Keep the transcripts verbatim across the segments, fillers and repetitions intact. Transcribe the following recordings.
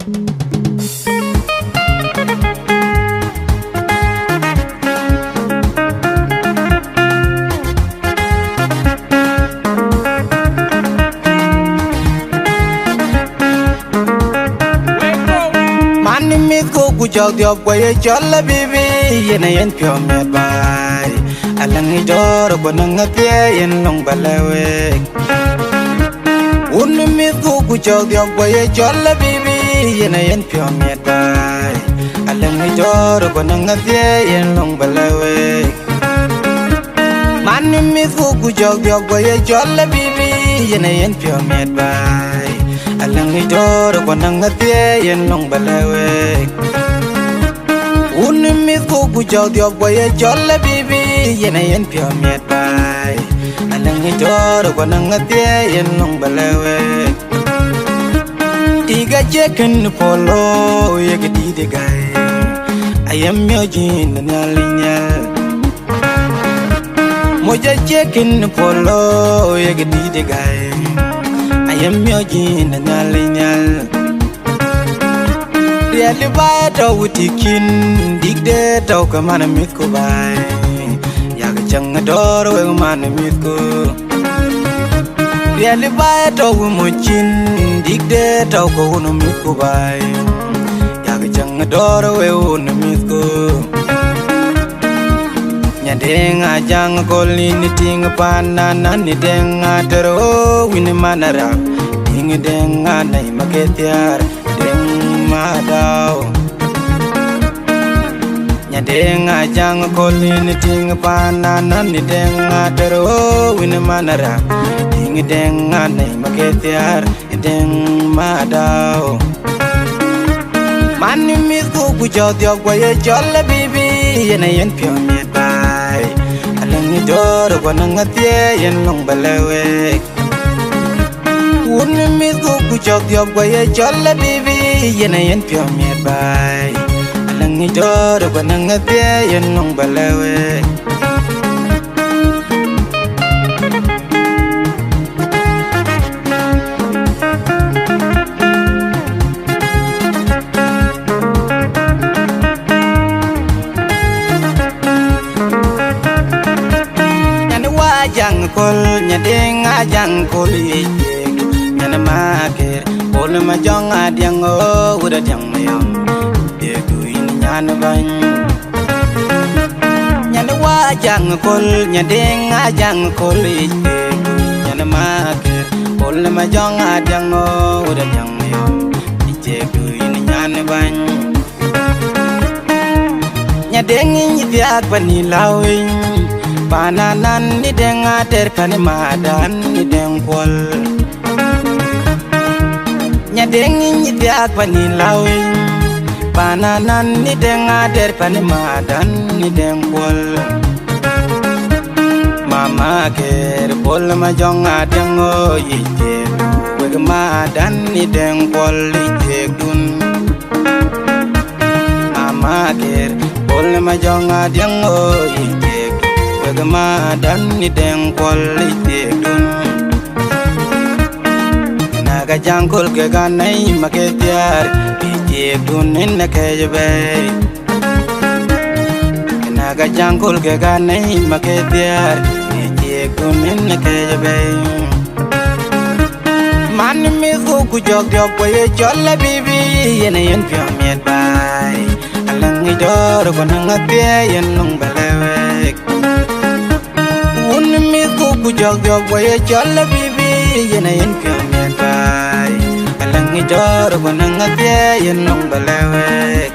Man ë mïth ku, ku cɔk dhiɔp, ku ye cɔl Abibi, yen ayen piɔ̈u miɛt baai. Aläŋ ë dɔ̈ɔ̈r ku nɔŋ athiɛɛi, yen löŋ ba lɛ̈k week. Wun ë mïth ku, ku cɔk dhiɔp, ku ye cɔl Abibi, yen ayen piɔ̈u miɛt baai. Aläŋ ë dɔ̈ɔ̈r ku nɔŋ athiɛɛi, yen löŋ ba lɛ̈k week. Man ë mïth ku, ku cɔk dhiɔp, ku ye cɔl Abibi, yen ayen piɔ̈u miɛt baai. Aläŋ ë dɔ̈ɔ̈r ku nɔŋ athiɛɛi, yen löŋ ba lɛ̈k week. Wun ë mïth ku, ku cɔk dhiɔp, ku ye cɔl Abibi, yen ayen piɔ̈u miɛt baai. Aläŋ ë dɔ̈ɔ̈r ku nɔŋ athiɛɛi, yen löŋ ba lɛ̈k week. Tik acie kën puɔl, ye kë dït ë gäi, aye miɔc yïn ë Nhialic nhial. Moc acie kën puɔl, ye kë dït ë gäi, aye miɔc yïn ë Nhialic nhial. Riɛl ë baai tɔ̈u ë tik cïn, dïk de tɔ̈u ke man ë mïth ku baai. Yak cäŋ ë dɔ̈ɔ̈r wek man ë mïth ku. Riɛl ë baai tɔ̈u ë moc cïn, dïk de tɔ̈u ke wun ë mïth ku baai. Yak cäŋ ë dɔ̈ɔ̈r wek wun ë mïth ku. Nya Deŋ Ajaŋ Kol, yïn ë tiŋ paan Anan, yï Deŋ Ater, o wïn ë man Arap, tiŋ Deŋ Anɛi Makethiar, Deŋ Madau. Nya Deŋ Ajaŋ Kol, yïn ë tiŋ paan Anan, yï Deŋ Ater, o wïn ë man Arap, tiŋ Deŋ Anɛi Makethiar, Deŋ Madau. Man ë mïth ku, ku cɔk dhiɔp, ku ye cɔl Abibi, yen ayen piɔ̈u miɛt baai. Aläŋ ë dɔ̈ɔ̈r ku nɔŋ athiɛɛi, yen löŋ ba lɛ̈k week. Wun ë mïth ku, ku cɔk dhiɔp, ku ye cɔl Abibi, yen ayen piɔ̈u miɛt baai. Aläŋ ë dɔ̈ɔ̈r ku nɔŋ athiɛɛi, yen löŋ ba lɛ̈k week. Nyan ë Wa Ajaŋ Kol, nya Deŋ Ajaŋ Kol, yic thiek, nyan ë Makër, Kol Majɔŋ Adiäŋ, o wut Adiäŋ Mayɔm, thiek du yïn nyan ë bäny. Nyan ë Wa Ajaŋ Kol, nya Deŋ Ajaŋ Kol, yic thiek, nyan ë Makër, Kol Majɔŋ Adiäŋ, o wut Adiäŋ Mayɔm, yic thiek du yïn nyan ë bäny. Nya Deŋ yïn yï thiaak pan yï Lawiny, pan Anan yï Deŋ Ater, pan yï Madan yï Deŋ Kuɔl. Nya Deŋ yïn yï thiaak pan yï Lawiny, pan Anan yï Deŋ Ater, pan yï Madan yï Deŋ Kuɔl. Mama Ker, Bol Majɔŋ Adiäŋ, o yic thiek, wek Madan yï Deŋ Kuɔl, yic thiek dun. Mama Ker, Bol Majɔŋ Adiäŋ, o yic thiek, wek Madan yï Deŋ Kuɔl, yic thiek dun. Kena ka Ajaŋ Kol kek Anɛi Makethiar, yic thiek dun yen akëc bɛ̈ɛ̈i. Kena ka Ajaŋ Kol kek Anɛi Makethiar, yic thiek dun yen akëc bɛ̈ɛ̈i. Man ë mïth ku, ku cɔk dhiɔp, ku ye cɔl Abibi, yen ayen piɔ̈u miɛt baai. Aläŋ ë dɔ̈ɔ̈r ku nɔŋ athiɛɛi, yen löŋ ba lɛ̈k week. Wun ë mïth ku, ku cɔk dhiɔp, ku ye cɔl Abibi, yen ayen piɔ̈u miɛt baai. Aläŋ ë dɔ̈ɔ̈r ku nɔŋ athiɛɛi, yen löŋ ba lɛ̈k week.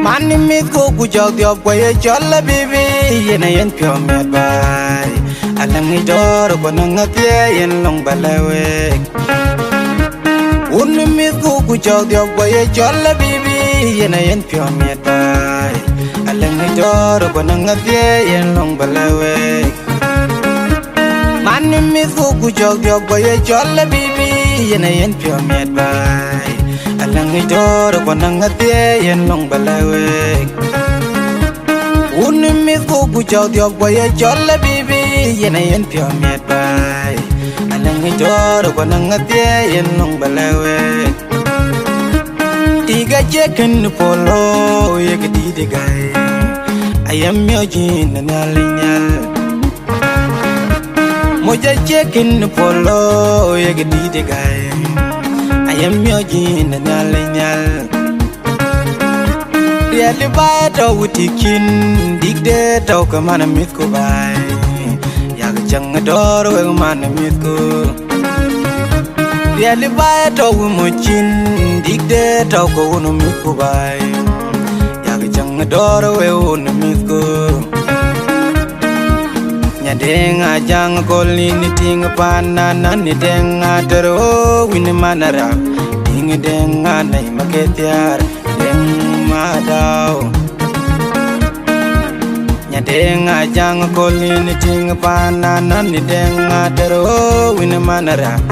Man ë mïth ku, ku cɔk dhiɔp, ku ye cɔl Abibi, yen ayen piɔ̈u miɛt baai. Aläŋ ë dɔ̈ɔ̈r ku nɔŋ athiɛɛi, yen löŋ ba lɛ̈k week. Wun ë mïth ku, ku cɔk dhiɔp, ku ye cɔl Abibi, yen ayen piɔ̈u miɛt baai. Aläŋ ë dɔ̈ɔ̈r ku nɔŋ athiɛɛi, yen löŋ ba lɛ̈k week. Man ë mïth ku, ku cɔk dhiɔp, ku ye cɔl Abibi, yen ayen piɔ̈u miɛt baai. Aläŋ ë dɔ̈ɔ̈r ku naŋ adhiɛ yen lɔŋ ba lɛ̈k week. Wun ë mïthku ku cɔk dhiɔp guɔ ye cɔl Abibi, yen ayen piɔ̈u miɛt baai. Aläŋ ë dɔ̈ɔ̈r ku naŋ adhiɛ yen lɔŋ ba lɛ̈k week. Tik acie kën polo ye kë dït ë gäi, ayem miɔc yïn ë Nhialic nhial. Moc acie kën polo ye kë dït ë gäi, ayem miɔc yïn ë Nhialic nhial. Riɛl ë baai tɔ̈u tik cïn, dïk de tɔ̈u ke man ë mïthku baai. Yak cäŋ ë dɔ̈ɔ̈r wek man ë mïthku. Riɛl ë baai tɔ̈u moc cïn, dïk de tɔ̈u ke wun ë mïthku baai. Yak cäŋ ë dɔ̈ɔ̈r wek wun ë mïthku. Nya Deŋ Ajaŋ Kol, yïn ë tiŋ paan anan, ë Deŋ Ater o win man arap, tiŋ Deŋ Anɛi Makethiar, Deŋ Madau. Nya Deŋ Ajaŋ Kol, yïn ë tiŋ paan anan, ë Deŋ Ater o win man arap,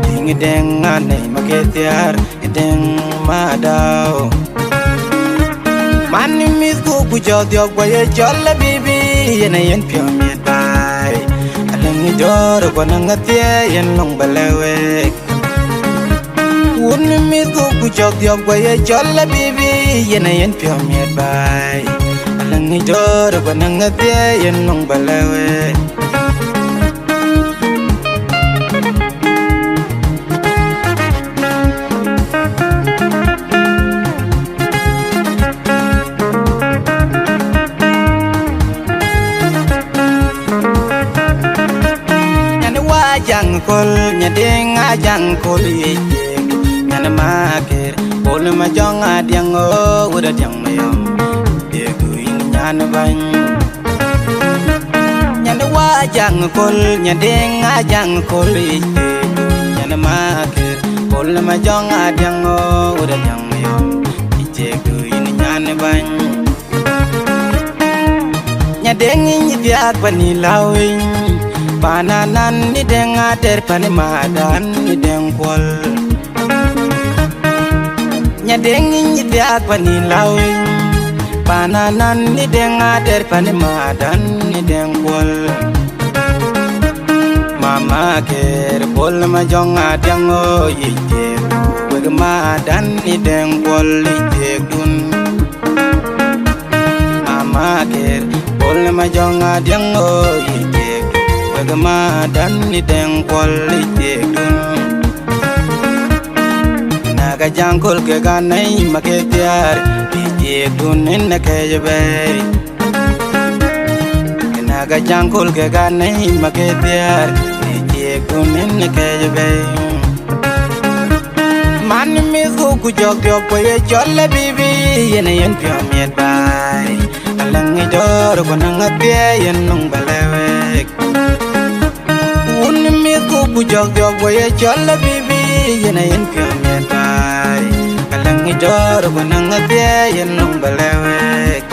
tiŋ Deŋ Anɛi Makethiar, Deŋ Madau. Man ë mïthku ku cɔk dhiɔp guɔ ye cɔl Abibi, yen ayen piɔ̈u miɛt baai. Aläŋ ë dɔ̈ɔ̈r ku naŋ adhiɛ yen lɔŋ ba lɛ̈k week. Wun ë mïthku ku cɔk dhiɔp guɔ ye cɔl Abibi, yen ayen piɔ̈u miɛt baai. Aläŋ ë dɔ̈ɔ̈r ku naŋ adhiɛ yen lɔŋ ba lɛ̈k week. Nyan wa Ajaŋ Kol, nya Deŋ Ajaŋ Kol, ye Deŋ, nyan Maker, Bol Majɔŋ Adiaŋ o, wut Adiaŋ Mayɔm, Deŋ du yïn nyan bäny. Nyan wa Ajaŋ Kol, nya Deŋ Ajaŋ Kol, ye Deŋ, nyan Maker, Bol Majɔŋ Adiaŋ o, wut Adiaŋ Mayɔm, ye Deŋ du yïn nyan bäny. Nya Deŋ yïn thiaak pan ë Lawiny, pan anan ë Deŋ Ater, pan ë Madan ë Deŋ Kuɔl. Nya Deŋ yïn thiaak pan ë Lawiny, pan anan ë Deŋ Ater, pan ë Madan ë Deŋ Kuɔl. Mama Ker, Bol Majɔŋ Adiaŋ o, ye Deŋ, wek Madan ë Deŋ Kuɔl, ye Deŋ dun. Mama Ker, Bol Majɔŋ Adiaŋ o, ye Deŋ, wek Madan ë Deŋ Kuɔl, ye Deŋ dun. Kena ka Ajaŋ Kol kek Anɛi Makethiar, ye Deŋ dun ë kɛ̈c bɛ̈ɛ̈i. Kena ka Ajaŋ Kol kek Anɛi Makethiar, ye Deŋ dun ë kɛ̈c bɛ̈ɛ̈i. Man ë mïthku ku cɔk dhiɔp guɔ ye cɔl Abibi, yen ayen piɔ̈u miɛt baai. Aläŋ ë dɔ̈ɔ̈r ku naŋ adhiɛ yen lɔŋ ba lɛ̈k week. Wun ë mïthku ku cɔk dhiɔp guɔ ye cɔl Abibi, yen ayen piɔ̈u miɛt baai. Aläŋ ë dɔ̈ɔ̈r ku naŋ adhiɛ yen lɔŋ ba lɛ̈k week.